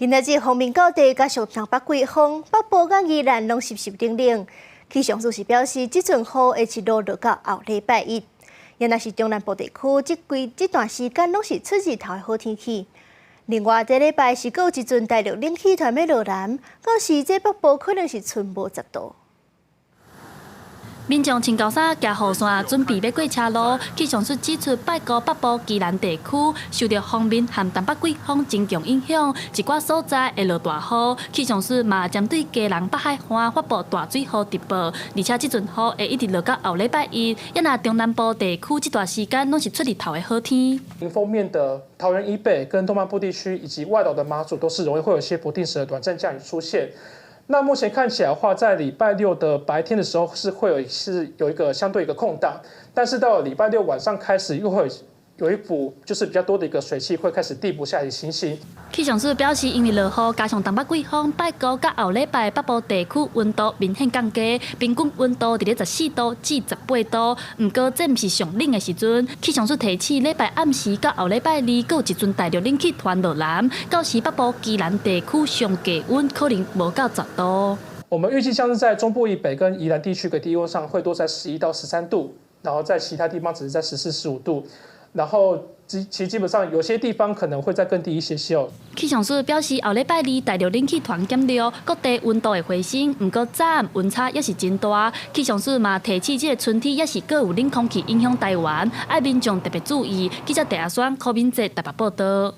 今仔日鋒面到地，加上東北季風，北部佮宜蘭攏濕濕冷冷。氣象署是表示，這陣雨會一路落到後禮拜一。也若是中南部地區，這幾這段時間攏是出日頭的好天氣。另外，這禮拜是閣有一陣大陸冷氣團欲落南，到時這北部可能是賰無10度。民眾穿厚衫、攜雨傘，準備欲過車路。氣象署指出，拜五北部宜蘭地區受著鋒面和東北季風增強影響，一寡所在會落大雨。氣象署嘛針對基隆北海岸發布大水雨特報，而且這陣雨會一直落到後禮拜一。也若中南部地區這段時間攏是出日頭的好天。鋒面的桃園以北跟東半部地區以及外島的馬祖都是容易會有一些不定時的短暫降雨出現。那目前看起來的話，在禮拜六的白天的時候是會有是有一個相對一個空檔，但是到了禮拜六晚上開始又會有一股就是比較多的一個水汽會開始遞補下來的情形。氣象署表示，因為落雨加上東北季風，拜五佮後禮拜北部地區溫度明顯降低，平均溫度佇咧14度至18度。毋過這毋是上冷的時陣。氣象署提醒，禮拜暗時到後禮拜二，閣有一陣大陸冷氣團落南，到時北部宜蘭地區上低溫可能無到10度。我們預計像是在中部以北跟宜蘭地區的低溫上會多在11到13度，然後在其他地方只是在14、15度。然後其實基本上有些地方可能會再更低一些些哦。氣象署表示，後禮拜二大陸冷氣團減弱，各地溫度會回升，毋過早暗溫差也是真大。氣象署嘛提醒，這个春天也是閣有冷空氣影響台灣，愛民眾特別注意。記者鄭阿雙、柯敏哲台北報道。